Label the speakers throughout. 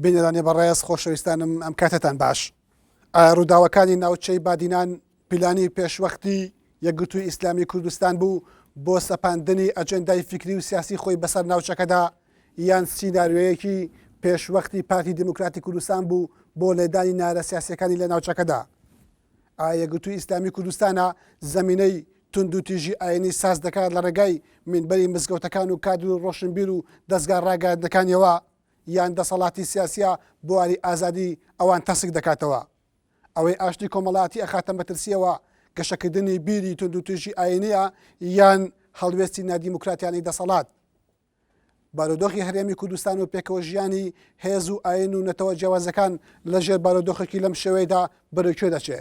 Speaker 1: بینەرانی بەڕێز خۆشەویستانم ئەم کاتەتان باش. ئایا ڕووداوەکانی ناوچەی بادینان پیلانی پێشوەختی یەکگرتووی ئیسلامی کوردستان بوو بۆ سەپاندنی ئەجێندای فیکری و سیاسی خۆی بەسەر ناوچەکەدا یان سیناریۆیەکی پێشوەختی پارتی دیموکراتی کوردستان بوو بۆ لێدانی نارە سیاسیەکانی لە ناوچەکەدا؟ ئایا یەکگرتووی ئیسلامی کوردستانە زەمینەی توندوتیژی ئاینی ساز دەکات لە ڕێگای مینبەری مزگەوتەکان و کادر و ڕۆشنبیر و دەزگا ڕاگەیاندنەکانیەوە یان دەسەڵاتی سیاسیە بواری ئازادی ئەوان تەسک دەکاتەوە؟ ئەوەی ئاشتی کۆمەڵایەتی ئەخاتە مەترسیەوە گەشەکردنی بیری توندوتیژی ئاینیە یان هەڵوێستی نادیموکراتیانەی دەسەڵات؟ بارودۆخی هەرێمی کوردستان و پێکەوە ژیانی هێز و ئاین و نەتەوە جیاوازەکان لە ژێر بارودۆخێکی لەم شێوەیەدا بەرەو کوێ دەچێ؟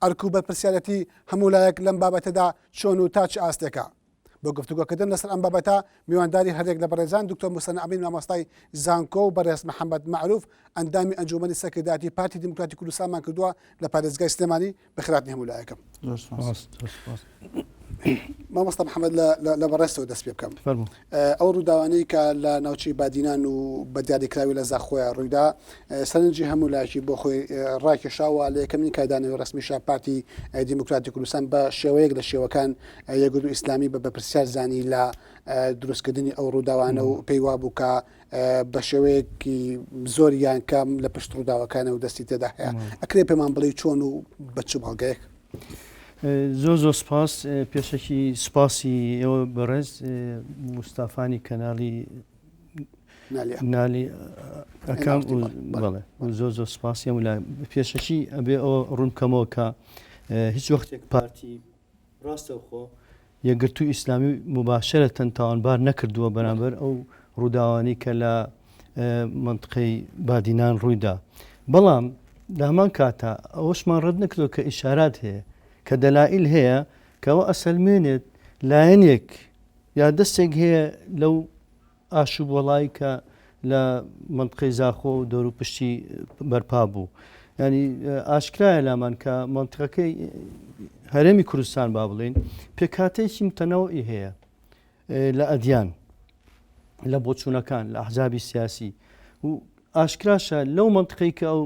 Speaker 1: ئەرک و بەرپرسیارەتی هەموو لایەک لەم بابەتەدا چۆن و تا چ ئاستێکە؟ بۆ گفتوگۆکردن لەسەر ئەم بابەتە میوانداری هەریەک لە بەڕێزان دکتۆر موسەنا ئەمین مامۆستای زانکۆ و بەڕێز محەممەد مەعروف ئەندامی ئەنجومەنی سەرکردایەتی پارتی دیموکراتی کوردستانمان کردووە لە پارێزگای سلێمانی. بەخێرهاتنی هەموو لایەکم. مامۆستا محەممەد لە بەڕێزتەوە دەست پێ بکەم. ئەو ڕووداوانەی کە لە ناوچەی بادینان و بە دیاریکراوی لە زاخۆیە ڕوویدا سەرنجی هەموو لایەکی بۆ خۆی ڕاکێشاوە لە یەکەمین کاردانەوەی ڕەسمیشا پارتی دیموکراتی کوردستان بە شێوەیەک لە شێوەکان یەکگرتوو ئیسلامی بە بەپرسیار زانی لە دروستکردنی ئەو ڕووداوانە و پێی وابوو کە بە شێوەیەکی زۆر یان کەم لە پشت ڕووداوەکانە و دەستی تێدا هەیە ئەکرێ پێمان بڵێ چۆن و بە چ بەڵگەیەک؟
Speaker 2: زۆر زۆر سپاس پێشەکی سپاسی ئێوە بەڕێز مستافانی کەناڵی نالی ئەکەم بەڵێ زۆر زۆر سپاسی ئەم لای پێشەکی ئەبێ ئەوە ڕوون بکەمەوە کە هیچ وەختێک پارتی ڕاستەوخۆ یەکگرتووی ئیسلامی موباشەرەتەن تاوانبار نەکردووە بەرامبەر ئەو ڕووداوانەی کە لە مەنتقەی بادینان ڕوویدا. بەڵام لە هەمان کاتا ئەوەشمان ڕەت نەکردەوە کە ئیشارات هەیە، کە دەلائیل هەیە کە ئەوە ئەسەلمێنێت لایەنێک یا دەستێک هەیە لەو ئاشوبوەڵایی کە لە مەنتقەی زاخۆ و دەوروپشتی بەرپا بوو. یانی ئاشکرایە لامان کە مەنتقەکەی هەرێمی کوردستان با بڵێین پێکهاتەیەکی متەنەوعی هەیە لە ئەدیان لە بۆچوونەکان لە ئەحزابی سیاسی و ئاشکراشە لەو مەنتقەی کە ئەو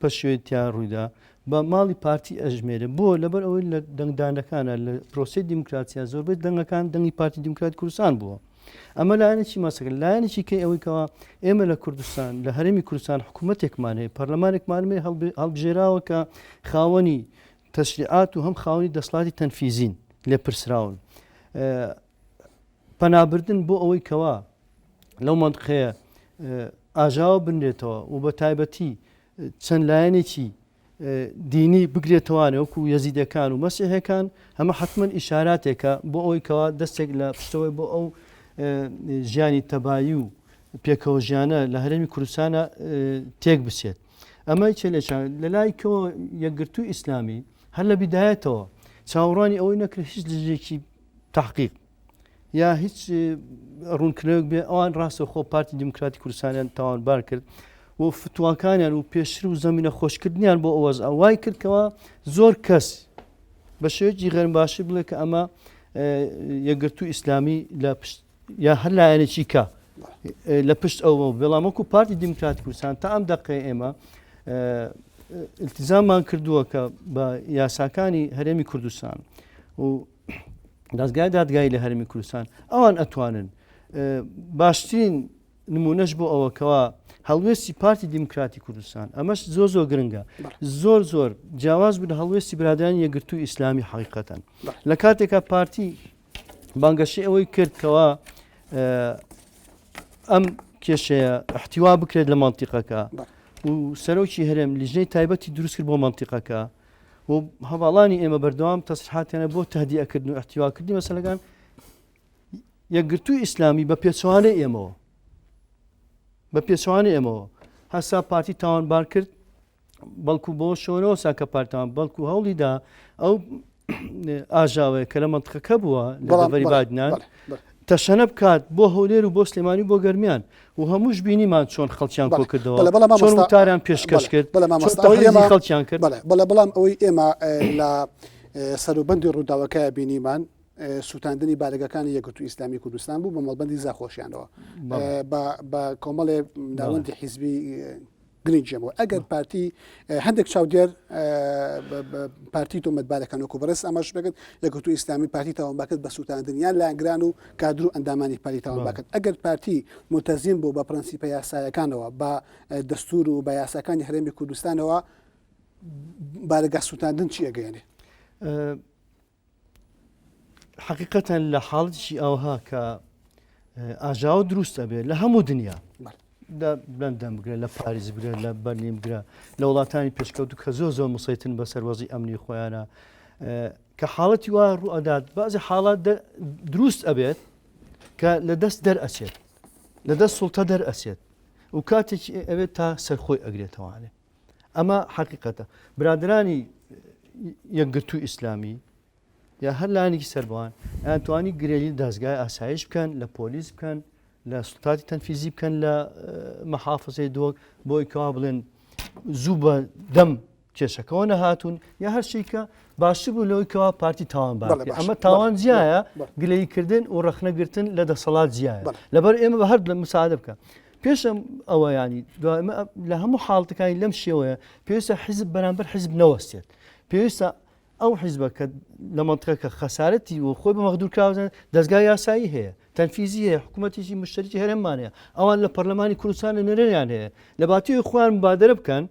Speaker 2: پەشێوی تیا ڕوویدا بە ماڵی پارتی ئەژمێرێ بۆ لەبەر ئەوەی لە دەنگدانەکانە لە پرۆسەی دیموکراسیا زۆربەی دەنگەکان دەنگی پارتی دیموکرات کوردستان بووە ئەمە لایەنێکی مەسەکە لایەنێکی کەی ئەوەی کەوا ئێمە لە کوردستان لە هەرێمی کوردستان حکوومەتێکمان هەیە پەرلەمانێکمان هەیە هەڵبژێراوە کە خاوەنی تەشریعات و هەم خاوەنی دەسڵاتی تەنفیزین لێپرسراون پەنابردن بۆ ئەوەی کەوا لەو مەنتقەیە ئاژاوە بنرێتەوە و بە تایبەتی چەند لایەنێکی دینی بگرێتەوانێ وەکو یەزیدەکان و مەسیحەکان هەمە حتمما ئیشاراتێکە بۆ ئەوەی کەوا دەستێک لە پشتەوەی بۆ ئەو ژیانی تەبایی و پێکەوە ژیانە لە هەرێمی کوردستانە تێک بچێت ئەمە چێ لە لە لایکەوە یەکگرتوو ئیسلامی هەر لە بیدایەتەوە چاوەڕوانی ئەوەی نەکرد هیچ لژێکی تحقیق یا هیچ ڕوونکردنەوەک بێ ئەوان ڕاستەوخۆ پارتی دیموکراتی کوردستانیان تاوانبار کرد و فتواکانیان و پێشتر و زەمینە خۆشکردنیان بۆ ئەوەز وای کردکەوە زۆر کەس بە شێوەیەکی غەرباشی بڵێ کە ئەمە یەکگرتوو ئیسلامی لە پشت یا هەر لایەنێکی کە لە پشت ئەوە بەڵام وەکو پارتی دیموکراتی کوردستان تا ئەم دەقەی ئێمە التزاممان کردووە کە بە یاساکانی هەرێمی کوردستان و دەزگای دادگایی لە هەرێمی کوردستان ئەوان ئەتوانن باشترین نمونەش بۆ ئەوە کەوا هەڵوێستی پارتی دیموکراتی کوردستان ئەمەش زۆر زۆر گرنگە زۆر زۆر جیاواز بوو لە هەڵوێستی برادرانی یەکگرتوو ئیسلامی حقیقەتەن لە کاتێکا پارتی بانگەشەی ئەوەی کرد کەوا ئەم کێشەیە احتیوا بکرێت لە مەنتیقەکە و سەرۆکی هەرێم لیژنەی تایبەتی دروست کرد بۆ مەنتیقەکە و هەواڵانی ئێمە بەردەوام تەسرحاتیانە بۆ تهدیئەکردن و احتیواکردنی مەسەلەکان یەکگرتووی ئیسلامی بە پێچەوانەی ئێمەوە بە پێچەوانەی ئێمەوە هەسا پارتی تاوانبار کرد بەڵکو بۆ شۆرەوە ساکە پارتان بەڵکو هەوڵی دا ئەو ئاژاوەیە کە لە مەنتقەکە بووە لە دەڤەری بادینان تەشەنە بکات بۆ هەولێر و بۆ سلێمانی بۆ گەرمیان و هەمووش بینیمان چۆن خەڵکیان کۆ کردەوە چۆن وتاریان پێشکەش کرد خەڵکیان کرد
Speaker 1: بەڵێ بەڵام ئەوەی ئێمە لە سەروبەندی ڕووداوەکە بینیمان. سووتاندنی بارەگەکانی یەکگرتوو ئیسلامی کوردستان بوو بە مەڵبەندی زاخۆشیانەوە بە کۆمەڵێ ناوەندی حیزبی گرنگیەوە ئەگەر پارتی هەندێک چاودێر پارتی تۆمەتبارەکان وەکو بەڕێز ئەمەش بگەت یەکگرتوو ئیسلامی پارتی تاوانباکرد بە سووتاندن یان لایەنگران و کادر و ئەندامانی پارتی تاوانباکرد ئەگەر پارتی ملتەزیم بوو بە پرەنسیپە یاسایەکانەوە بە دەستور و بە یاساکانی هەرێمی کوردستانەوە بارەگا سووتاندن چی ئەگەیەنێ؟
Speaker 2: حقیقەتەن لە حاڵەتێکی ئاوها کە ئاژاوە دروست ئەبێت لە هەموو دنیا لە لەندەن بگرە لە پاریس بگرە لە بەرلین بگرە لە وڵاتانی پێشکەوتو کە زۆر زۆر مسەیتن بە سەروەزی ئەمنی خۆیانە کە حاڵەتی وا ڕوو ئەدات بازی حاڵات دروست ئەبێت کە لە دەست دەرئەچێت لە دەست سوڵتە دەرئەچێت و کاتێکی ئەوێت تا سەرخۆی ئەگرێتەوانێ ئەمە حەقیقەتە. برادەرانی یەکگرتووی ئیسلامی یا هەر لایەنێکی سەربەوان ئەیان توانی گرێی دەزگای ئاسایش بکەن لە پۆلیس بکەن لە سوڵتاتی تەنفیزی بکەن لە مەحافزەی دۆک بۆی کەوا بڵێن زوو بە دەم کێشەکەەوە نەهاتوون یا هەر شتێکە باشتر بوو لەوەی کەوا پارتی تاوان بار ئەمە تاوان جیایە گلەییکردن و ڕەخنەگرتن لە دەسەڵات جیایە لەبەر ئێمە بە هەر لە مساعدە بکە پێشم ئەوە ینی لە هەموو حاڵتەکانی لەم شێوەیە پێویستە حیزب بەرامبەر حیزب نەوەستێت پێویستە ئەو حیزبە کە لە منطقەکە خەسارەتی و خۆی بە مەغدور کراوە دەستگای یاسایی هەیە تەنفیزی هەیە حکوومەتێکی مشتەرکی هەرێممان هەیە ئەوان لە پەرلەمانی کوردستان نوێنەریان هەیە لە باتی خۆیان مبادرە بکەن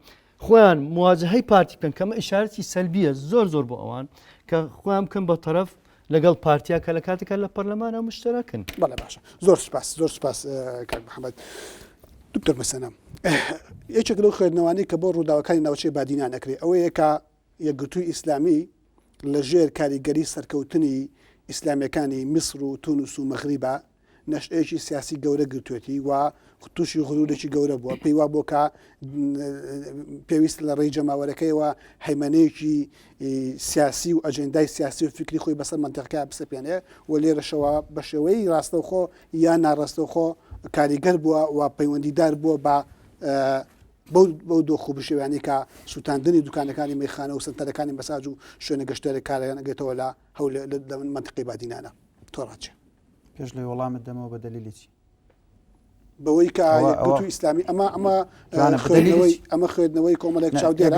Speaker 2: خۆیان مواجهەی پارتی بکەن کەمە ئیشارەتی سەلبیە زۆر زۆر بۆ ئەوان کە خۆیان بکەن بە تەرەف لەگەڵ پارتیا کە لە کاتێکا لە پەرلەمانە مشتەرەکن.
Speaker 1: بەڵێ باشە زۆر سپاس زۆر سپاس کاک محەممەد. دکتۆر مەسەنە یەکێک لەو خوێندنەوانەی کە بۆ ڕووداوەکانی ناوچەی بادینان ئەکرێ ئەوەیە کە یەکگرتووی ئیسلامی لە ژێر کاریگەری سەرکەوتنی ئیسلامیەکانی میسر و تونس و مەغریبا نەشئەیەکی سیاسی گەورە گرتوێتی و تووشی غرورێکی گەورە بووە پێی وا بۆ کە پێویست لە ڕێی جەماوەرەکەیەوە هەیمەنەیەکی سیاسی و ئەجێندای سیاسی و فکری خۆی بەسەر مەنتیقەکە بسەپێنێ و لێرەشەوە بە شێوەی ڕاستەوخۆ یان ناڕاستەوخۆ کاریگەر بووە و پەیوەندیدار بووە بە بەو دۆخ و بشێویانەی کە سووتاندنی دوکانەکانی مەیخانە و سەنتەرەکانی مەساج و شوێنە گەشتیارەکانیان ئەگرێتەوە لە هەولێر لە مەنتیقەی بادینانە. تۆ ڕات چیە؟
Speaker 3: پێش لەوەی وەڵامت دەمەوە بە دەلیلی چی؟
Speaker 1: بەوەی کە یەکگرتوو ئیسلامی ئەمە ئەمە خوێندنەوەی ئەمە خوێندنەوەی کۆمەڵێک چاودێرە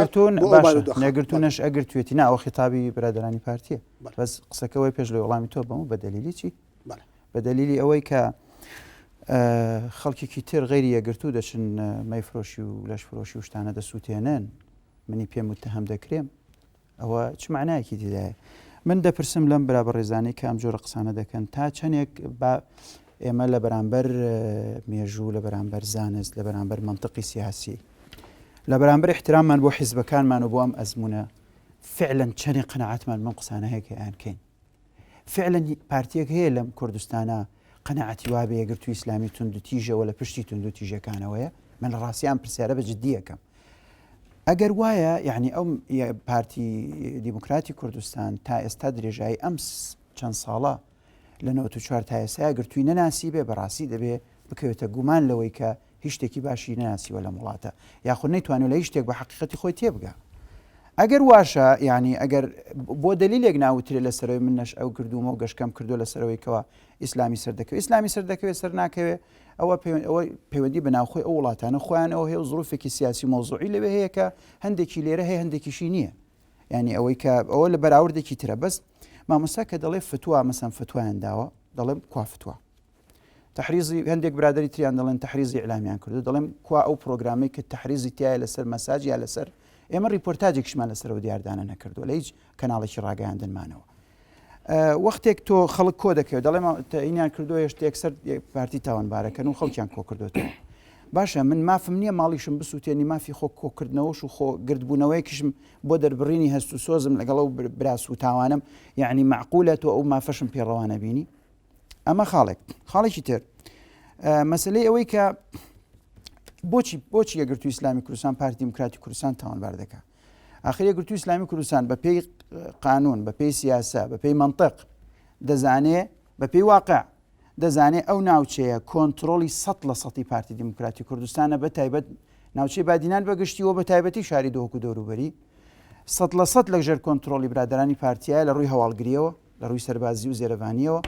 Speaker 3: نەگرتوون نەش ئەگرتوێتی نا ئەو خیتابی برادەرانی پارتیە بەس قسەکەەوەی پێش لە وەڵامی تۆ بەم بە دەلیلی چی بە دەلیلی ئەوەی کە خەڵکێکی تر غەیری یەکگرتوو دەچن مەیفرۆشی و لەشفرۆشی و شتانە دەسووتێنن منی پێ متهم دەکرێم ئەوە چ مەعنایەکی تێدایە؟ من دەپرسم لەم برا بەڕێزانەی کە ئەم جۆرە قسانە دەکەن تا چەندێک با ئێمە لە بەرامبەر مێژوو لە بەرامبەر زانست لە بەرامبەر منطقی سیاسی لە بەرامبەر احتراممان بۆ حیزبەکانمان و بۆ ئەم ئەزمونە فعلا چەندێک قەناعەتمان بەم قسانە هەیە کە ئەیانکەین فعلا پارتیەک هەیە لەم کوردستانە قەناعەتی وابێ یەکگرتووی ئیسلامی توندوتیژەوە لە پشتی توندوتیژەکانەوەیە من لە ڕاستی ئەم پرسیارە بە جددیەکەم ئەگەر وایە یعنی ئەو پارتی دیموکراتی کوردستان تا ئێستا درێژایی ئەم چەند ساڵە لە 94 تا ئێستا گرتووی نەناسی بێ بەڕاستی دەبێ بکەوێتە گومان لەوەی کە هیچ شتێکی باشی نەناسیوە لەم وڵاتە یاخود نەیتوانیوە لە هیچ شتێک بە حەقیقەتی خۆی تێبگا ئەگەر واشە یعنی ئەگەر بۆ دلیلێک ناوترێ لە سەرەوەی من نەش ئەو کردومە و گەشکەم کردو لە سەرەوەی کەوا ئیسلامی سەر دەکەوێت ئیسلامی سەر دەکەوێت سەر ناکەوێت ئەوە ئەوە پەیوەندی بە ناوخۆی ئەو وڵاتانە خۆیانەوە هەیە و زروفێکی سیاسی مۆزوعی لەوێ هەیە کە هەندێکی لێرە هەیە هەندێکیشی نییە یعنی ئەوەی کە ئەوە لە بەراوردێکی ترە بەس مامۆستا کە دەڵێ فتووا مەسەن فتوایان داوە دەڵێم کوا فتووا تەحریزی هەندێک برادەری تریان دەڵێن تەحریزی ئیعلامیان کردو دەڵێم کوا ئەو پرۆگرامەی کە تەحریزی تایە لەسەر مەساج یا لەسەر ئێمە ڕیپۆرتاجێکیشمان لەسەرەوە دیاردانە نەکردووە لە هیچ کەناڵێکی ڕاگەیاندنمانەوە وەختێک تۆ خەڵک کۆ دەکەوێت دەڵێم تەینیان کردو هێشتێک سەر پارتی تاوانبارەکەن و خەڵکیان کۆ کردوێتەوە باشە من مافم نییە ماڵیشم بسووتێنی مافی خۆ کۆکردنەوەش و خۆ گردبوونەوەیەکیشم بۆ دەربڕینی هەست و سۆزم لەگەڵ ئەو براس و تاوانم یعنی معقولە تۆ ئەو مافەشم پێڕەوانە بینی ئەمە خاڵێک خاڵێکی تر مەسلەی ئەوەی کە بۆچی بۆچی یەکگرتوو ئیسلامی کوردستان پارتی دیموکراتی کوردستان تاوانبار دەکات آخر یەکگرتوو ئیسلامی کوردستان بە پێی قانون بە پێی سیاسە بە پێی منطق دەزانێ بە پێی واقع دەزانێ ئەو ناوچەیە کۆنتترۆلی سە لە سەتی پارتی دیموکراتی کوردستانە بە تایبەت ناوچەی بادینان بەگشتیەوە بە تایبەتی شاری دهۆک و دەوروبەری سە لە سە لە ژێر کۆنتترۆلی برادرانی پارتیایە لە ڕووی هەواڵگریەوە. لە ڕووی سەربازی و زێرەڤانییەوە،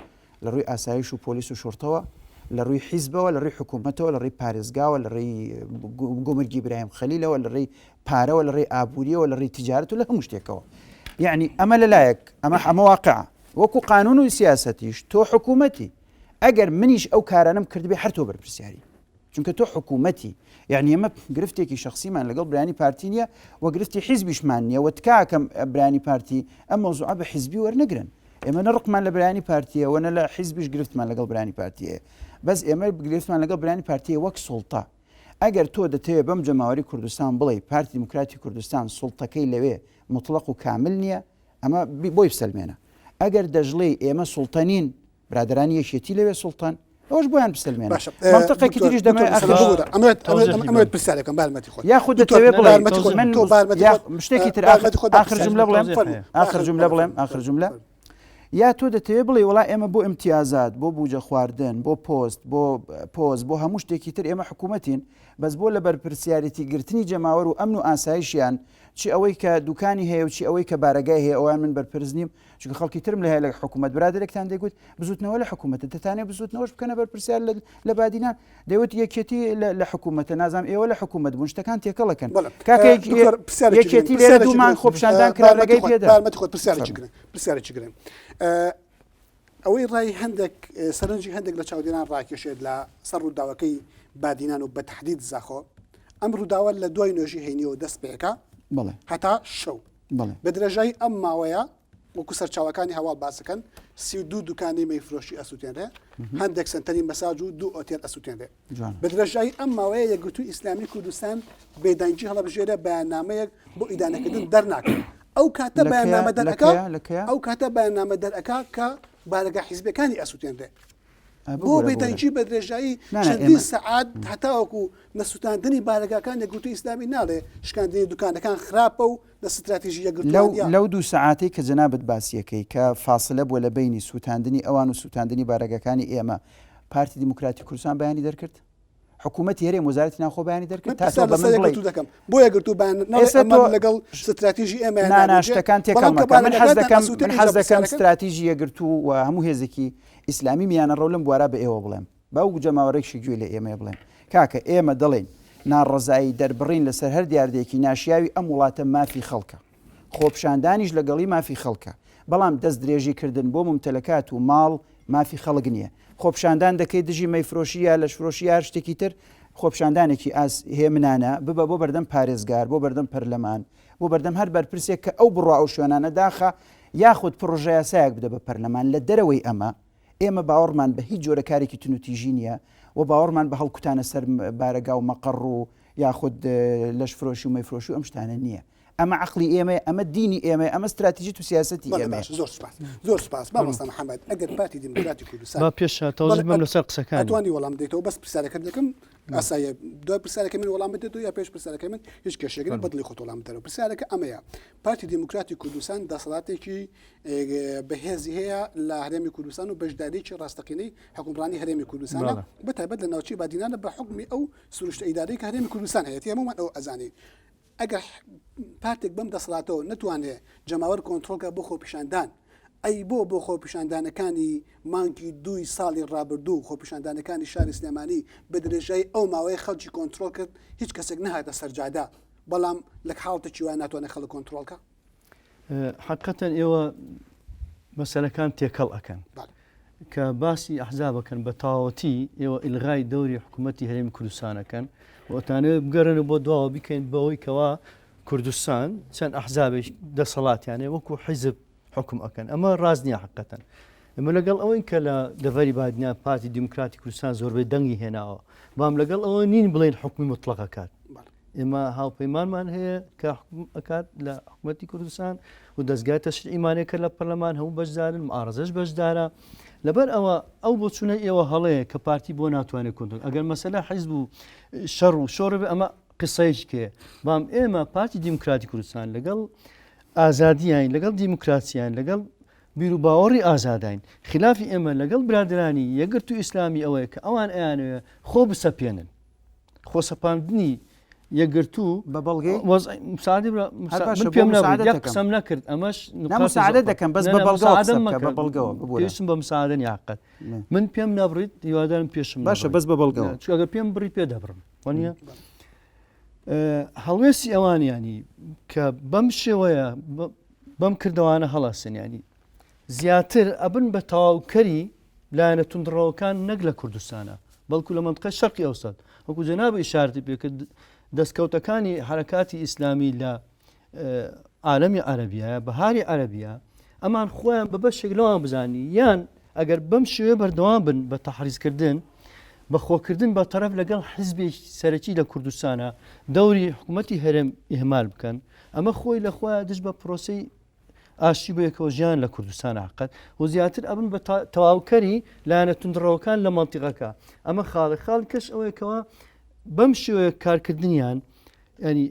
Speaker 3: لە ڕووی ئاسایش و پۆلیس و شوڕتەوە، لە ڕووی حیزبەوە، لە ڕووی حکوومەتەوە، لە ڕووی پارێزگاوە، لە ڕێی گومرگی برایم خەلیلەوە، لە ڕێی پارەوە، لە ڕێی ئابووریەوە، لە ڕێی تجارەت و لە هەموو شتێکەوە. یعنی ئەمە لە لایەک، ئەمە ئەمە واقعە. وەکو قانون و سیاسەتیش تۆ حکوومەتی. ئەگەر منیش ئەو کارانەم کردبێ هەر تۆ بەرپرسیاری. چونکە تۆ حکوومەتی. یعنی ئێمە گرفتێکی شخصیمان لەگەڵ برانی پارتی نییە و گرفتی حیزبیشمان نییە و تکاکەم برانی پارتی ئەم مەوزوعە بە حیزبی وەرنەگرن. ئێمە نە ڕقمان لە برایانی پارتیە و نە لە حیزبیش گرفتمان لەگەڵ برانی پارتیە بەس ئێمە گرفتمان لەگەڵ برانی پارتیە وەک سوڵتە ئەگەر تۆ دەتەوێت بەم جەماوەری کوردستان بڵێ پارتی دیموکراتی کوردستان سوڵتەکەی لەوێ مطلق و کامل نییە ئەمە بۆی بسەلمێنە ئەگەر دەژڵێی ئێمە سوڵتە نین برادرانی یەکێتی لەوێ سوڵتەن ئەوش بۆیان بسەلمێنە
Speaker 1: باشە
Speaker 3: منطقێکی تریش دەمەوێت ئەخر
Speaker 1: ئەمەوێت ئەمەوێت پرسیارێکم بارمەتی خۆت
Speaker 3: یاخود دەتەوێت بڵێ من تۆ شتێکی تر ئاخر جملە بڵێم ئاخر جملە بڵێم ئاخر جملە یا تۆ دەتەوێت بڵێ وڵا ئێمە بۆ امتیازات بۆ بوجە خواردن بۆ پۆست بۆ پۆز بۆ هەموو شتێکی تر ئێمە حکوومەتین بەس بۆ لە بەرپرسیارەتی گرتنی جەماوەر و ئەمن و ئاسایشیان چی ئەوەی کە دوکانی هەیە و چی ئەوەی کە بارەگای هەیە ئەوان من بەرپرس نیم چونکە خەڵکی ترم لە هەیە لە حکوومەت برادێکتان دەیگوت بزوتنەوە لە حکوومەتە دەتانێ بزوتنەوەش بکەنە بەرپرسیار لە بادینان دەیوت یەکێتی لە حکوومەتە نازام ئێوە لە حکوومەت بوون شتەکان تێکەڵەکەن کاکە یەکێتی لێرە دوومان خۆپیشاندان کرا ڕێگەی پێدا
Speaker 1: پرسیارێکی گرنگ پرسیارێکی گرنگ ئەوەی ڕای هەندێک سەرنجی هەندێک لە چاودێران ڕاکێشێت لە سەر ڕووداوەکەی بادینان و بەتحدید زاخۆ ئەم ڕووداوە لە دوای نوێژی هەینیەوە دەست پێکا هەتا شەو بە درێژایی ئەم ماوەیە وەکو سەرچاوەکانی هەواڵ باسەکەن 32 دوکانی مەیفرۆشی ئەسووتێنرێ هەندێک سنتەری مەساج و دوو ئۆتێل ئەسووتێنرێ بە درێژایی ئەم ماوەیە یەکگرتووی ئیسلامی کوردستان بێدەنگی هەڵەبژێرە بەیاننامەیەک بۆ ئیدانەکردن دەرناکەن ئەو کاتە بەیاننامە دەرەکە ئەو کاتە بەیاننامە دەرەکە کە بارەگا حیزبەکانی ئەسووتێنرێ بۆ بێدەنگی بە درێژایی چەندین سەعات هەتاوەکو نەسووتاندنی بارەگاکان یەکگرتووی ئیسلامی ناڵێ شکاندنی دوکانەکان خراپە و لە ستراتیژی یەکگرتووانە.
Speaker 3: لەو دوو سەعاتەی کە جەنابت باسیەکەی کە فاسلە بووە لە بەینی سووتاندنی ئەوان و سووتاندنی بارەگاکانی ئێمە پارتی دیموکراتی کوردستان بەیانی دەرکرد؟ حکوومەتی هەرێم وەزارەتی ناوخۆ بەیانی دەرکرد
Speaker 1: تا تۆ بە من بڵێی دەکەم بۆ یەکگرتوو بەیان نەڵێ ئەمە لەگەڵ ستراتیژی ئێمە
Speaker 3: نا نا شتەکان تێکەڵ مەکە من حەز دەکەم من حەز دەکەم ستراتیژی یەکگرتوو و هەموو هێزێکی ئیسلامی میانەڕەو لەم بوارە بە ئێوە بڵێم با و جەماوەرێکشی گوێ لە ئێمەیە بڵێم کاکە ئێمە دەڵێین ناڕەزایی دەربڕین لەسەر هەر دیاردەیەکی ناشیاوی ئەم وڵاتە مافی خەڵکە خۆپیشاندانیش لەگەڵی مافی خەڵکە، بەڵام دەستدرێژی کردن بۆ مومتەلەکات و ماڵ مافی خەڵک نییە. خۆپیشاندان دەکەی دژی مەیفرۆشی یا لەشفرۆشی یا هەر شتێکی تر، خۆپیشاندانێکی ئاس هێمنانە ببە بۆ بەردەم پارێزگار، بۆ بەردەم پەرلەمان، بۆ بەردەم هەر بەرپرسێک کە ئەو بڕوا ئەو شوێنانە داخە، یاخود پڕۆژەیاسایەک بدە بە پەرلەمان. لە دەرەوەی ئەمە ئێمە باوەڕمان بە هیچ جۆرە کارێکی توندوتیژی نییە و باوەڕمان بە هەڵکوتانە سەر بارەگا و مەقەڕ و یاخود لەشفرۆشی و مەیفرۆشی و ئەم شتانە نییە. ئەمە عەقڵی ئێمەیە، ئەمە دینی ئێمەیە، ئەمە ستراتیژیت و سیاسەتی ئێمەیە.
Speaker 1: باشە زۆر سوپاس زۆر سوپاس مامۆستا محەممەد ئەگەر پارتی دیموکراتی کوردستان
Speaker 2: با پێش تەوزیح بم لەسەر قسەکانی
Speaker 1: ئەتوانی وەڵام بدەیتەوە بەس پرسیارەکەت دەکەم ئاساییە دوای پرسیارەکەی من وەڵام بدەیتەوە یا پێش پرسیارەکەی من هیچ کێشەیەک نییە بەدڵی خۆت وەڵام بدەرەوە پرسیارەکە ئەمەیە پارتی دیموکراتی کوردستان دەسەڵاتێکی بەهێزی هەیە لە هەرێمی کوردستان و بەشداریی ڕاستەقینەی حکومڕانی هەرێمی کوردستانە بە تایبەت لە ناوچەی بادینانە بە حکومی ئەو سروشتە ئیدارەی کە هەرێمی کوردستان هەیە هەموومان ئەو ئەزانین ئەگەر پارتێک بەم دەسەڵاتەوە نەتوانێ جەماوەر کۆنترۆڵ کا بۆ خۆپیشاندان، ئەی بۆ بۆ خۆپیشاندانەکانی مانگی دووی ساڵی ڕابردوو خۆپیشاندانەکانی شاری سلێمانی بە درێژایی ئەو ماوەیە خەڵکی کۆنترۆڵ کرد هیچ کەسێک نەهاتە سەر جادە بەڵام لە حاڵەتێکی وا ناتوانێت خەڵک کۆنترۆڵ کا؟
Speaker 2: حەقەتەن ئێوە مەسەلەکان تێکەڵ ئەکەن کە باسی ئەحزابەکەن بە تەواوەتی ئێوە ئیلغای دەوری حکوومەتی هەرێمی کوردستانەکەن و ئەتانەوێت بگەڕێن بۆ دواوە بیکەین بەوەی کەوا کوردستان چەند ئەحزابێک دەسەڵاتیانێ وەکو حیزب حکوم ئەکەن ئەمە ڕاست نییە حقەتەن ئەمە لەگەڵ ئەوەین کە لە دەڤەری بادینان پارتی دیموکراتی کوردستان زۆربەی دەنگی هێناوە بام لەگەڵ ئەوە نین بڵێن حکومی مطلقەکات ئێمە هاوپەیمانمان هەیە کە حکوم ئەکات لە حکوومەتی کوردستان و دەستگای تەشریعیمانەیە کە لە پەرلەمان هەموو بەشدارن معارزەش بەشدارە لەبەر ئەوە ئەو بۆچوونە ئێوە هەڵەیە کە پارتی بۆ ناتوانێت کۆنترۆڵ ئەگەر مەسەلە حیزب و شەڕ و شۆڕ بێ ئەمە قسەیەکی کێ بام ئێمە پارتی دیموکراتی کوردستان لەگەڵ ئازادیین لەگەڵ دیموکراسیان لەگەڵ بیر و باوەڕی ئازادین خلافی ئێمە لەگەڵ برادرانی یەکگرتوو ئیسلامی ئەوەیە کە ئەوان ئەیانەوێ خۆ بسەپێنن خۆسەپاندنی. یەکگرتوو
Speaker 3: بە بەڵگەی
Speaker 2: وەزعی مساعدی برا
Speaker 3: هەر باشە،
Speaker 2: من
Speaker 3: بۆ
Speaker 2: پێم نەبڕی
Speaker 3: مساعدە
Speaker 2: یەک
Speaker 3: دەکەم.
Speaker 2: قسەم نەکرد ئەمەش
Speaker 3: نا
Speaker 2: نقاطی
Speaker 3: مساعدە
Speaker 2: زەعفە.
Speaker 3: دەکەم بەس
Speaker 2: نا،
Speaker 3: بە
Speaker 2: نا،
Speaker 3: بەڵگەوە
Speaker 2: مساعدەم
Speaker 3: قسە بکە
Speaker 2: مەکە.
Speaker 3: بە بەڵگەوە ببورە
Speaker 2: پێویستم بە مساعدە نییە حەقەت
Speaker 3: نا.
Speaker 2: من پێم نەبڕیت هیوادارم پێشم
Speaker 3: باشە
Speaker 2: نەبڕیت.
Speaker 3: بەس بە بەڵگەوە
Speaker 2: نا، چونکە ئەگەر پێم بڕی پێ دەبڕم وانییە هەڵوێستی ئەوان ینی کە بەم شێوەیە بەم کردوانە هەڵاسن ینی زیاتر ئەبن بە تەواوکەری لایەنە توندڕەوەکان نەک لە کوردستانە بەڵکو لە مەنتقەی شەرقی ئەوسەت وەکو جەناب ئیشارەتی پێکرد دەستکەوتەکانی حرکاتی ئیسلامی لە عالەمی عەرەبیە بەهاری عەرەبیە ئەمان خۆیان بە بەشێک لەوان بزانی یان ئەگەر بەم شێوێ بەردەوام بن بە تەحریزکردن بە خۆکردن بە تەرەف لەگەڵ حزبێکی سەرەکی لە کوردستانە دەوری حکوومەتی هەرێم ئیهمال بکەن ئەمە خۆی لە خۆیان دژ بە پرۆسی ئاشتی بۆ یەکەوە ژیان لە کوردستان عقد و زیاتر ئەبن بە تەواوکەری لایەنە توندڕەوەکان لە مەنتیقەکە ئەمە خاڵی خاڵ کەش ئەوەیەکەوە بەم شێوەیە کارکردنیان ینی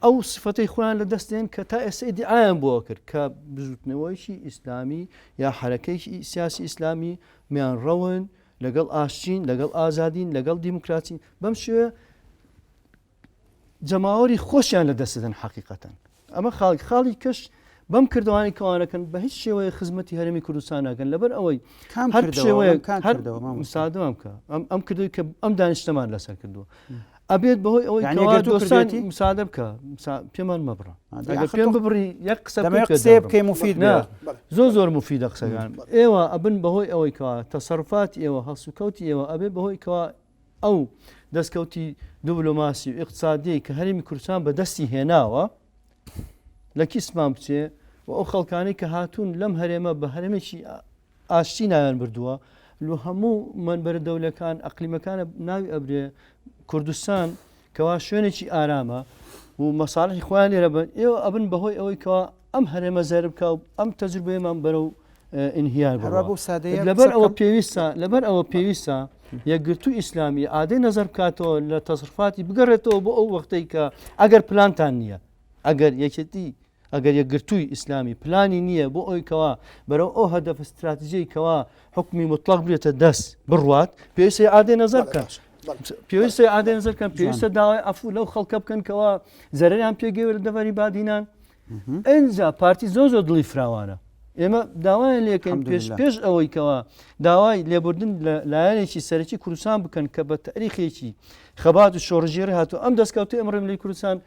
Speaker 2: ئەو سفەتەی خۆیان لە دەستێن کە تا ئێستا ئیدعایان بۆ کرد کە بزوتنەوەیکی ئیسلامی یا حرەکەیکی سیاسی ئیسلامی میان ڕەون لەگەڵ ئاشتین لەگەڵ ئازادین لەگەڵ دیموکراتین بەم شێوە جەماوەری خۆشیان لە دەست دەدەن حەقیقەتەن ئەمە خاڵی خاڵی کەش بەم کردوانی کەوانەکەن بە هیچ شێوەیە خزمەتی هەرێمی کوردستان ناکەن لەبەر ئەوەی هەر شێوەیە هەر مسادەوام کە ئەم کردوی کە ئەم دانیشتەمان لەسەر کردووە ئەبێت بەهۆی ئەوەی دۆستانی مسادە بکە پێمان مەبڕە ئەگەر پێم ببڕی یەک قسە
Speaker 3: قسێ بکەی مفید
Speaker 2: زۆر زۆر مفیدە قسەکان ئێوە ئەبن بەهۆی ئەوەی کەوا تەسەرفات ئێوە هەڵسوکەوتی ئێوە ئەبێ بەهۆی کەوا ئەو دەستکەوتی دبلۆماسی و ئیقتسادیەی کە هەرێمی کوردستان بە دەستی هێناوە لە کیسمان بچێ و ئەو خەڵکانەی کە هاتوون لەم هەرێمە بە هەرێمێکی ئاشتی ناویان بردووە لە هەموو منبەرە دەولەکان ئەقلیمەکانە ناوی ئەبرێ کوردستان کەوا شوێنێکی ئارامە و مەساڵحی خۆیان لێرە بن ئێوە ئەبن بەهۆی ئەوەی کەوا ئەم هەرێمە زەرب بکە و ئەم تەجروبەیەمان بەرەو ئینهیار
Speaker 3: هەروا بەو سادەیە
Speaker 2: لەبەر ئەوە پێویستە لەبەر ئەوە پێویستە یەکگرتوو ئیسلامی ئادەی نەزەر بکاتەوە لە تەسرفاتی بگەڕێتەوە بۆ ئەو وەختەی کە ئەگەر پلانتان نییە ئەگەر یەکێتی ئەگەر یەکگرتووی ئیسلامی پلانی نییە بۆ ئەوی کەوا بەرەو ئەو هەدەف استراتیژیی کەوا حکمی مطلق بێتە دەست بڕوات پێویستە ئادەی نەزەر بکەن پێویستە ئادەی نەزەر بکەن پێویستە داوای عەفو لەو خەڵکە بکەن کەوا زەرەریان پێگەوە لە دەڤەری بادینان ئەجا پارتی زۆر زۆر دڵی فراوانە ئێمە داوایان لێکەین پێش پێش ئەوەی کەوا داوای لێبوردن لە لایەنێکی سەرەکی کوردستان بکەن کە بە تاریخێکی خەبات و شۆڕژێری هاتو ئەم دەستکەوتی ئەمڕێم لی کوردستان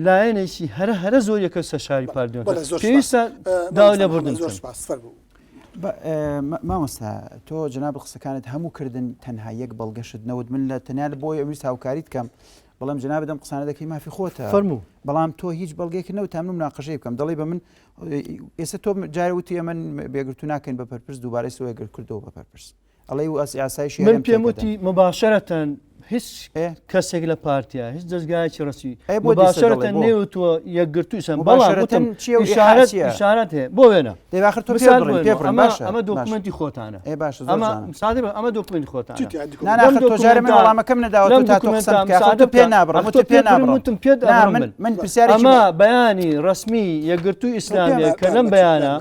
Speaker 2: لایەنێکی هەرە هەرە زۆر یەکە سەر شاری پاردیۆن پێویستە داوای لێبوردن
Speaker 1: زۆر سپاس فەرموو.
Speaker 3: مامۆستا تۆ جەناب قسەکانت هەموو کردن تەنها یەک بەڵگەشت نەوت من لە تەنیا لە بۆی ئەویست هاوکاریت کەم بەڵام جەنابت ئەم قسانە دەکەی مافی خۆتە
Speaker 2: فەرموو
Speaker 3: بەڵام تۆ هیچ بەڵگەیەک نەوت تا من مناقەشەی بکەم دەڵێ بە من ئێستا تۆ جارە وتی ئەمن بێگرتو ناکەین بە پەرپرس دووبارەی سۆیە گرت کردەوە بە پەرپرس ئەڵێ و ئەس یاسایشی
Speaker 2: من پێم وتی مباشرەتەن هیچ کەسێک لە پارتیا هیچ دەزگایەکی ڕەسمی مباشرەتەن نەیوتووە یەکگرتووی سەن بەڵام وتم ئیشارەت ئیشارەت هەیە بۆ وێنە ئەمە ئەمە دۆکومێنتی خۆتانە ئەمە سادە ئەمە دۆکومێنتی خۆتانە
Speaker 3: وەڵامەکەم نەداوە تا تۆ قسە بکە سادە پێ نابڕم وتم پێ نابڕم
Speaker 2: وتم پێت ئەبڕم من
Speaker 3: من پرسیارێکی
Speaker 2: ئەمە بەیانی ڕەسمی یەکگرتووی ئیسلامیە کە لەم بەیانە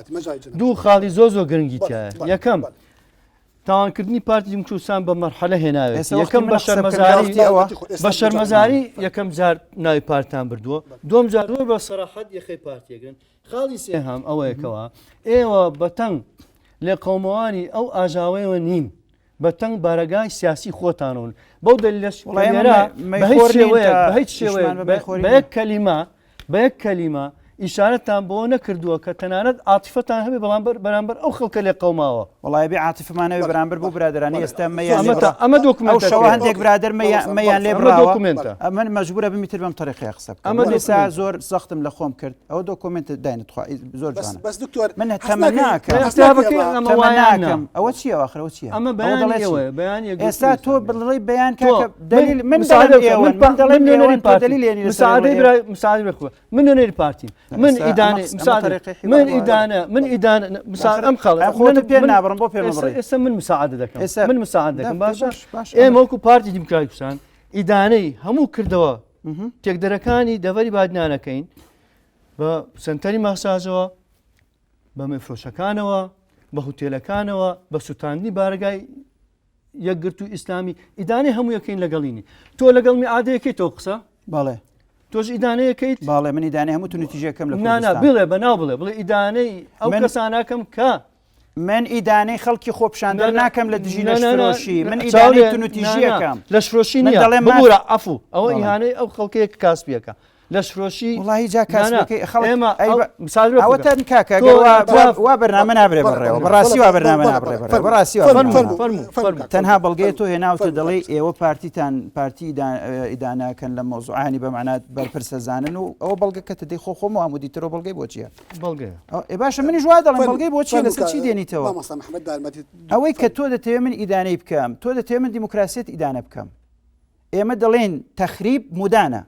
Speaker 2: دوو خاڵی زۆر زۆر گرنگی تیایە یەکەم تاوانکردنی پارتی دیموکراسان بە مەرحەلە هێناوێت یەکەم بە شەرمەزاری بە شەرمەزاری یەکەم جار ناوی پارتان بردووە دوم جار زۆر بە سەراحەت یەخەی پارتیەگرن خاڵی سێهام ئەوەیەکەوە ئێوە بەتەنگ لێقەومەوانی ئەو ئاژاوەیەوە نین بەتەنگ بارەگای سیاسی خۆتانون بەو دەلیلەش بە هیچ شێوەیەک بە هیچ شێوەیەک بە یەک کەلیمە بە یەک کەلیمە ئیشارەتان بەوە نەکردووە کە تەنانەت عاتیفەتان هەبێ بەڵام بەرامبەر ئەو خەڵکە لێ قەوماوە.
Speaker 3: وەڵای بێ عاتیفەمان هەبێ بەرامبەر بەو برادەرانەی ئێستا مەیان لێ
Speaker 2: ئەمە
Speaker 3: بڕا
Speaker 2: ئەمە
Speaker 3: ئەو
Speaker 2: دۆکومێنتەکەیە.
Speaker 3: شەوە هەندێک برادەر مەیان
Speaker 1: مامۆستا
Speaker 3: مەیان لێ
Speaker 2: ئەمە
Speaker 3: بڕاوە
Speaker 2: دۆکومێنتە.
Speaker 3: من مەجبورە بم ئیتر بەم تەریقەیە قسە بکەم
Speaker 2: ئەمە
Speaker 3: من ئێستا
Speaker 2: دۆکومێنتە.
Speaker 3: زۆر زەختم لە خۆم کرد ئەوە دۆکۆمێنتە داینە تخوا زۆر
Speaker 1: بەس
Speaker 3: جوانە
Speaker 1: بەس دکتۆر
Speaker 3: من
Speaker 1: حەز ناکەی
Speaker 3: تەمەناکەم
Speaker 1: حەز ناکەی
Speaker 2: ئەمە
Speaker 1: ئەمە
Speaker 2: ئەمە وایان نا.
Speaker 3: تەمەناکەم ئەوە چییە ئاخر ئەوە چییە
Speaker 2: ئەمە
Speaker 3: ئەوە
Speaker 2: بەیانی
Speaker 3: دەڵێ چی
Speaker 2: ئێوەیە بەیانی یەکگرتووی
Speaker 3: ئێستا تۆ
Speaker 2: ئیسلامییە.
Speaker 3: بڵێی بەیان
Speaker 2: تۆ
Speaker 3: کاکە
Speaker 2: من
Speaker 3: دەلیل من
Speaker 2: مساعدە
Speaker 3: دەڵێم
Speaker 2: بکە
Speaker 3: ئێوەن
Speaker 2: من
Speaker 3: من
Speaker 2: پا
Speaker 3: دەڵێم
Speaker 2: من نوێنەری
Speaker 3: ئێوەن تۆ
Speaker 2: پارتیم
Speaker 3: دەلیل هێنی لەسەر
Speaker 2: مساعدەی
Speaker 3: ئێوە
Speaker 2: برای مساعدەی برای خۆ من نوێنەری پارتیم من ئیدانەی من ئیدانە من ئیدانە ئەم خاڵ
Speaker 3: خۆت پێ نابڕم بۆ پێ
Speaker 2: ئێستا من مساعدە دەکەم من مساعدە دەکەم باشە ئێمە وەکو پارتی دیموکراتی کوردستان ئیدانەی هەموو کردەوە تێکدەرەکانی دەڤەری بادینانەکەین بە سنتەری ماساژەوە بە مەیفرۆشەکانەوە بە هوتێلەکانەوە بە سووتاندنی بارەگای یەکگرتوو ئیسلامی ئیدانەی هەموو یەکەین لەگەڵینی تۆ لەگەڵ میعادەیەکەی تۆ قسە.
Speaker 3: بەڵێ.
Speaker 2: تۆش ئیدانەیەکەیت؟
Speaker 3: بەڵێ من ئیدانەی هەموو توندوتیژیەکەم لە
Speaker 2: نا نا
Speaker 3: کوردستان.
Speaker 2: بڵێ بە ناو بڵێ بڵێ ئیدانەی ئەو
Speaker 3: من
Speaker 2: کەسانەکەم کە
Speaker 3: من ئیدانەی خەڵکی خۆپیشاندەر
Speaker 2: نا نا
Speaker 3: ناکەم لە دژی
Speaker 2: نا نا نا
Speaker 3: لەشفرۆشی من
Speaker 2: چاو
Speaker 3: ئیدانەی
Speaker 2: لێ نا نا
Speaker 3: توندوتیژیەکەم
Speaker 2: لەشفرۆشی
Speaker 3: من
Speaker 2: نییە
Speaker 3: دەڵێم ماف
Speaker 2: ببورە عەفو ئەوە
Speaker 3: بەڵێ.
Speaker 2: ئیهانەی ئەو خەڵکەیە کە کاسپیەکە لەشفرۆشی
Speaker 3: وڵی جا
Speaker 2: نا نا
Speaker 3: کاسبەکەی خەڵک
Speaker 2: ئێمە
Speaker 3: ئەی
Speaker 2: ئەو
Speaker 3: بە-
Speaker 2: مثال بێ
Speaker 3: ئەوە
Speaker 2: بکە
Speaker 3: تەن کاکە
Speaker 2: تۆ
Speaker 3: گەر وا-
Speaker 2: ئیعتراف
Speaker 3: وا بەرنامە نابرێ بەڕێوە بەڕاستی وا بەرنامە نابرێ بەڕێوە بەڕاستی وا
Speaker 2: فەرموو
Speaker 3: بەرنامە
Speaker 2: فەرموو فەرموو
Speaker 3: تەنها بەڵگەیە تۆ هێناوتە دەڵێی ئێوە پارتیتان پارتی ئیدانەکەن لە مەوزوعانی بە مەعنا بەرپرسە زانن و ئەوە بەڵگەکەتە دەی خۆ خۆم وام و دیترەوە بەڵگەی بۆ چییە؟
Speaker 2: بەڵگەیە.
Speaker 3: ئێ باشە منیش وا دەڵێم بەڵگەی بۆ چییە لەسەر چی دێنیتەوە؟
Speaker 1: مامۆستا محەمەد بارمەتی
Speaker 3: ئەوەی کە تۆ دەتەوێ من ئیدانەی بکەم تۆ دەتەوێ من دیموکراسیەت ئیدانە بکەم ئێمە دەڵێن تەخریب مودانە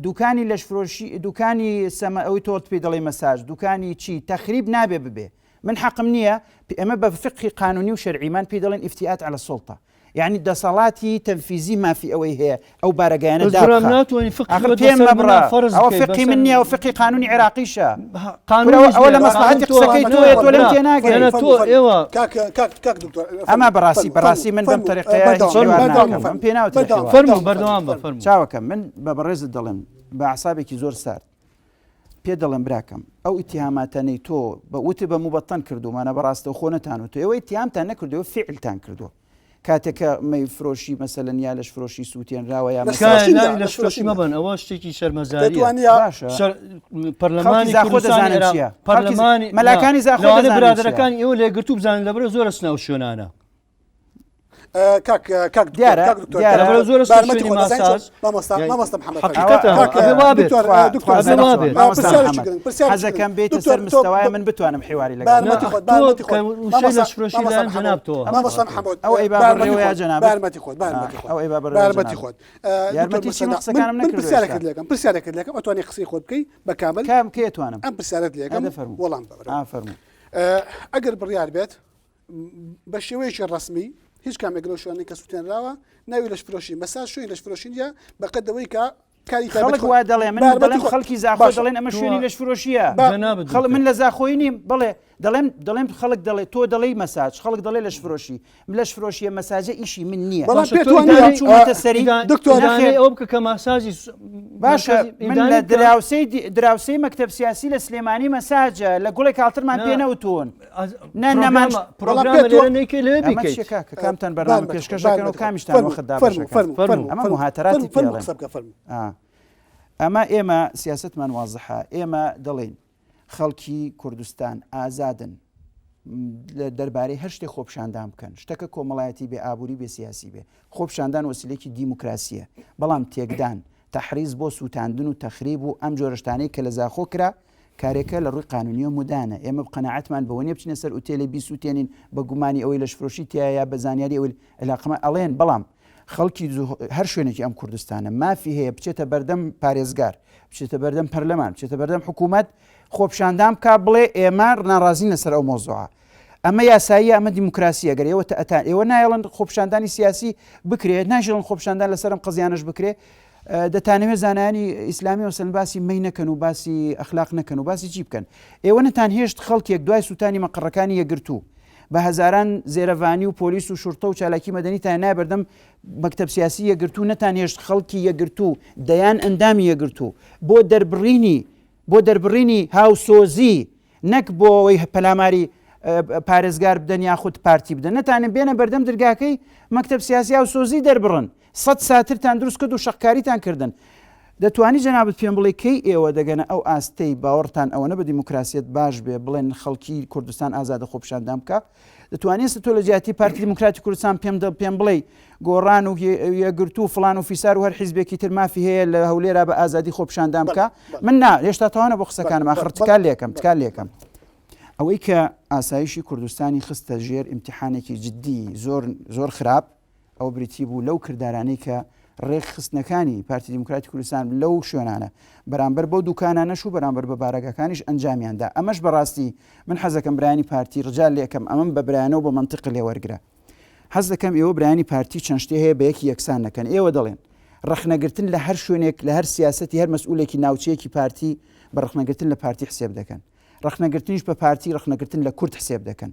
Speaker 3: دوکانی لەشفرۆشی دوکانی سەمە ئەوی تۆت پێی دەڵێ مەساج دوکانی چی تەخریب نابێ ببێ من حەقم نییە ئێمە بە فقهی قانونی و شەرعیمان پێی دەڵێن ئیفتیات علی السلطە یعنی دەسەڵاتی تەنفیزی مافی ئەوەی هەیە ئەو بارەگایانە
Speaker 2: بەس برام
Speaker 3: دابخا
Speaker 2: ناتوانانی فقهی
Speaker 3: ئاخر
Speaker 2: خۆت
Speaker 3: پێم
Speaker 2: بەسەر
Speaker 3: مەبڕە
Speaker 2: منا فەرز
Speaker 3: ئەوە
Speaker 2: بکەی
Speaker 3: فقهی
Speaker 2: بەسەر
Speaker 3: من نییە ئەوە فقهی قانونی عێراقیشە کورە
Speaker 2: قانونیش
Speaker 3: ئەوە لە
Speaker 2: نییە قانون
Speaker 3: مەسڵەحەتی
Speaker 2: تۆ
Speaker 3: قسەکەی
Speaker 2: نا
Speaker 3: تۆیە تۆ لێم
Speaker 2: نا
Speaker 3: تێناگەی
Speaker 2: نا تۆ ئێوە
Speaker 1: کاک کاک کاک دکتۆر
Speaker 3: ئەما بەڕاستی بەڕاستی من بەم تەریقەیە هیچ حیوار ناکەم ئەم پێ ناوترێ حیوار
Speaker 2: فەرموو بەردەوام بە فەرموو
Speaker 3: چاوەکەم من بە بەڕێزت دەڵێم بە عسابێکی زۆر سارد پێ دەڵێم براکەم ئەو ئیتیهاماتانەی تۆ بە وتت بە موبەتەن کردوومانە بە ڕاستەوخۆ نەتان وتووە ئێوە ئیتیهامتان نەکردووە فیعلتان کردووە کاتێک کە مەی فرۆشی مەسەلەن یا لەش فرۆشی سووتێنراوە یا
Speaker 2: تکایە
Speaker 1: لەشفرۆشی
Speaker 2: ناوی
Speaker 1: نییە،
Speaker 2: لەشفرۆشی
Speaker 1: لەشفرۆشی نییە.
Speaker 2: مەبەن ئەوە شتێکی شەرمەزاریە
Speaker 1: دەتوانیە
Speaker 3: باشە
Speaker 2: شەر
Speaker 3: خەڵکی
Speaker 2: پەرلەمانی
Speaker 3: زاخۆ
Speaker 2: کوردستانی
Speaker 3: دەزانن
Speaker 2: عێراق
Speaker 3: چییە خەڵکی
Speaker 2: پەرلەمانی نا
Speaker 3: مەلاکانی زاخۆ
Speaker 2: لەوانەیە
Speaker 3: دەزانن چییە
Speaker 2: برادەرەکانی ئێوە لە یەکگرتوو بزانن لەبەرە زۆر ئەچنە ئەو شوێنانە
Speaker 1: کاک کاک دکتۆر
Speaker 3: دیارە
Speaker 1: کاک دکتۆر
Speaker 3: دیارە
Speaker 1: کاک
Speaker 2: لەبەرە زۆر ئەچنە
Speaker 1: بارمەتی
Speaker 2: شوێنی
Speaker 1: خۆت دەزانی چۆن
Speaker 2: ماساژ
Speaker 1: مامۆستا
Speaker 2: یانی
Speaker 1: مامۆستا محەممەد فەرموو
Speaker 2: حەقیقەتە
Speaker 1: کاک
Speaker 2: ئەبێ وا بێت
Speaker 1: دکتۆر
Speaker 3: خوا
Speaker 1: دکتۆر
Speaker 2: ئەبێ وا بێت
Speaker 3: مامۆستا
Speaker 1: پرسیارێکی
Speaker 3: محەممەد
Speaker 1: گرنگ پرسیارێکی
Speaker 3: حەزەکەم
Speaker 1: گرنگ
Speaker 3: بێیتە
Speaker 1: دکتۆر
Speaker 3: سەر
Speaker 1: تۆ
Speaker 3: مستەوای من بتوانم حیواری لەگەڵ
Speaker 1: بارمەتی
Speaker 2: نا
Speaker 3: بکەم
Speaker 1: خۆت
Speaker 2: تۆ
Speaker 1: بارمەتی
Speaker 2: کە
Speaker 1: خۆت
Speaker 2: وشەی
Speaker 1: مامۆستا
Speaker 2: لەشفرۆشی
Speaker 1: مامۆستا
Speaker 2: لایەن
Speaker 1: محەممەد
Speaker 2: جەنابتەوە
Speaker 1: مامۆستا
Speaker 2: هاتووە
Speaker 1: محەممەد
Speaker 3: ئەو ئەی با
Speaker 1: بارمەتی
Speaker 3: بڕێوەیە
Speaker 1: خۆت
Speaker 3: جەنابت
Speaker 1: بارمەتی خۆت بارمەتی خۆت
Speaker 3: ئەو ئەی با بڕێوەیە
Speaker 1: بارمەتی
Speaker 3: جەنابت
Speaker 1: خۆت دکتۆر
Speaker 3: یارمەتی چی من
Speaker 1: مستەدا من
Speaker 3: قسەکانم
Speaker 1: من
Speaker 3: نەکردووە
Speaker 1: پرسیارێکت
Speaker 3: ئێستا
Speaker 1: لێکەم پرسیارێکت لێکەم ئەتوانی قسەی خۆت بکەی بە کامل
Speaker 3: کام کێ توانم
Speaker 1: ئەم پرسیارەت لێکەم
Speaker 3: ئەدە فەرموو
Speaker 1: وەڵام بەرەوە
Speaker 3: ئا فەرموو
Speaker 1: ئەگەر بڕیار بێت بە شێوەیەکی ڕەسمی هیچ کامێک لەو شوێنەی کە سووتێنراوە ناوی لەشفرۆشی مەساج شوێنی لەشفرۆشی نییە بەقەد ئەوەی کە کاری تایبەت
Speaker 3: خەڵک
Speaker 1: خۆ
Speaker 3: وا دەڵێ من
Speaker 1: بارمەتی
Speaker 3: دەڵێم
Speaker 1: خۆ
Speaker 3: خەڵکی زاخۆ
Speaker 1: باشە
Speaker 3: دەڵێن ئەمە
Speaker 2: تۆ
Speaker 3: شوێنی لەشفرۆشیە
Speaker 2: جەنابت
Speaker 3: خەڵک
Speaker 2: دکتۆر
Speaker 3: من لە زاخۆی نیم بەڵێ دەڵێم دەڵێم خەڵک دەڵێ تۆ دەڵێی مەساج خەڵک دەڵێ لەشفرۆشی من لەشفرۆشیە مەساجە ئیشی من نییە
Speaker 1: بەڵام
Speaker 2: باشە
Speaker 1: پێت
Speaker 2: تۆ
Speaker 1: وا نییە
Speaker 2: ئیدانەی
Speaker 3: چوومەتە سەری
Speaker 1: دکتۆر
Speaker 2: ئیدانەی
Speaker 3: نەخێر
Speaker 2: ئەوە بکە کە ماساجی
Speaker 3: باشە
Speaker 2: مەرکەزی
Speaker 3: من لە
Speaker 2: ئیدانەی بکە
Speaker 3: دراوسێی دراوسێی مەکتەب سیاسی لە سلێمانی مەساجە لە گوڵێک کاڵترمان
Speaker 2: نا
Speaker 3: پێ نەوتون
Speaker 2: ئەز-
Speaker 3: نا نەمان
Speaker 2: پرۆگرامە
Speaker 1: بەڵام
Speaker 2: پرۆگرامە
Speaker 1: پێت وا
Speaker 2: لێرە نەیکەی لەوێ
Speaker 3: ئەمە
Speaker 2: بیکەیت
Speaker 3: چیە کاکە کامتان بەرنامە
Speaker 1: بارمەتی خۆت
Speaker 3: پێشکەش دەکەن و
Speaker 1: بارمەتی خۆت
Speaker 3: کامیشتان
Speaker 1: فەرموو
Speaker 3: وەخت
Speaker 1: فەرموو
Speaker 3: دابەشەکەن
Speaker 1: فەرموو
Speaker 2: فەرموو
Speaker 1: فەرموو
Speaker 3: ئەمە
Speaker 1: فەرموو
Speaker 3: موهاتەراتی
Speaker 1: فەرموو فەرموو
Speaker 3: پێڵێن
Speaker 1: قسە بکە فەرموو
Speaker 3: ئا. ئەمە ئێمە سیاستمان وازحە ئێمە دەڵێین خەڵکی کوردستان ئازادن لە دەربارەی هەر شتێک خۆپیشاندان بکەن شتەکە کۆمەڵایەتی بێ ئابووری بێ سیاسی بێ خۆپیشاندان وەسیلێکی دیموکراسیە بەڵام تێکدان تەحریز بۆ سووتاندن و تەخریب و ئەم جۆرەشتانەی کە لە زاخۆ کرا کارێکە لە ڕووی قانونیەوە مودانە ئێمە قەناعەتمان بەوە نیە بچینە سەر ئوتێلێ بیسووتێنین بە گومانی ئەوەی لەشفرۆشی تیایە یا بە زانیاری ئەوەی عیلاقەمان ئەڵێن بەڵام خەڵکی هەر شوێنێکی ئەم کوردستانە مافی هەیە بچێتە بەردەم پارێزگار بچێتە بەردەم پەرلەمان بچێتە بەردەم حکوومەت خۆپیشاندان بکا بڵێ ئێمە ناڕازین لەسەر ئەو مۆزوعە ئەمە یاساییە ئەمە دیموکراسیە گەر ئێوە ئەتان ئێوە نایڵن خۆپیشاندانی سیاسی بکرێت ناژێڵن خۆپیشاندان لەسەر ئەم قەزیانەش بکرێ دەتانەوێت زانایانی ئیسلامی وەسەن باسی مەی نەکەن و باسی ئەخلاق نەکەن و باسی چی بکەن ئێوە نەتان هێشت خەڵکێک دوای سووتانی مەقڕەکانی یەکگرتوو بە هەزاران زێرەڤانی و پۆلیس و شورتە و چالاکی مەدەنیتان نایە بەردەم مەکتەب سیاسی یەکگرتوو نەتان هێشت خەڵکی یەکگرتوو دەیان ئەندامی یەکگرتوو بۆ دەربڕینی بۆ دەربڕینی هاوسۆزی نەک بۆ ئەوەی پەلاماری پارێزگار بدەن یاخود پارتی بدەن نەتانن بێنە بەردەم درگاکەی مەکتەب سیاسی هاوسۆزی دەربڕن سەد ساترتان دروست کرد و شەقکاریتان کردن. دەتوانی جەنابت پێم بڵێی کەی ئێوە دەگەنە ئەو ئاستەی باوەڕتان ئەوەنە بە دیموکراسیەت باش بێ بڵێن خەڵکی کوردستان ئازادە خۆپیشاندان بکا؟ دەتوانی ئێستا تۆ لە جیاتی پارتی دیموکراتی کوردستان پێم دە پێم بڵێی گۆڕان و یەکگرتوو و فڵان و فیسار و هەر حیزبێکی تر مافی هەیە لە هەولێرا بە ئازادی خۆپیشاندان بکا؟ من نا هێشتا تەواو نەبوو قسەکانم ئاخر تکا لێکەم تکا لێکەم. ئەوەی کە ئاسایشی کوردستانی خستە ژێر ئیمتیحانێکی جدی زۆر زۆر خراپ ئەوە بریتی بوو لەو کردارانەی کە ڕێکخستنەکانی پارتی دیموکراتی کوردستان لەو شوێنانە بەرامبەر بەو دوکانانەش و بەرامبەر بە بارەگاکانیش ئەنجامیان دا. ئەمەش بەڕاستی من حەزەکەم برایانی پارتی ڕجا لێکەم ئەمەم بە برایانە و بە مەنتیق لێ وەرگرە. حەز دەکەم ئێوە برایانی پارتی چەند شتێ هەیە بە یەکی یەکسان نەکەن. ئێوە دەڵێن ڕەخنەگرتن لە هەر شوێنێک لە هەر سیاسەتی هەر مەسئولێکی ناوچەیەکی پارتی بە ڕەخنەگرتن لە پارتی حسێب دەکەن. ڕەخنەگرتنیش بە پارتی ڕەخنەگرتن لە کورد حسێب دەکەن.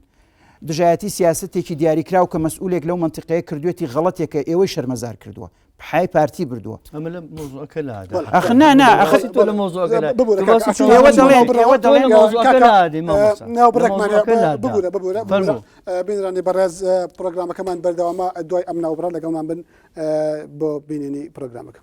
Speaker 3: دژایەتی سیاسەتێکی دیاریکراو کە مەسئولێک لەو مەنتیقەیە کردوێتی غەڵەتێکە ئێوەی شەرمەزار کردووە پحای پارتی بردووە.
Speaker 2: ئەمە لە مەوزوعەکە لادا.
Speaker 3: ئەخ نا نا ئەخ
Speaker 2: تۆ لە مەوزوعەکە لا.
Speaker 1: ببورە
Speaker 2: تۆ باسی
Speaker 1: کاک،
Speaker 3: ئێوە
Speaker 2: لە
Speaker 3: دەڵێن
Speaker 2: مەوزوعەکە
Speaker 3: ئێوە
Speaker 2: تۆ لە
Speaker 3: دەڵێن
Speaker 2: مەوزوعەکە لادەی مامۆستا.
Speaker 1: ناو
Speaker 2: لە
Speaker 1: بڕێکمان
Speaker 2: مەوزوعەکە لادا.
Speaker 1: ببورە ببورە ببورە
Speaker 2: فەرموو.
Speaker 1: بینەرانی بەڕێز پرۆگرامەکەمان بەردەوامە دوای ئەم ناوبڕە لەگەڵمان بن بۆ بینینی پرۆگرامەکە.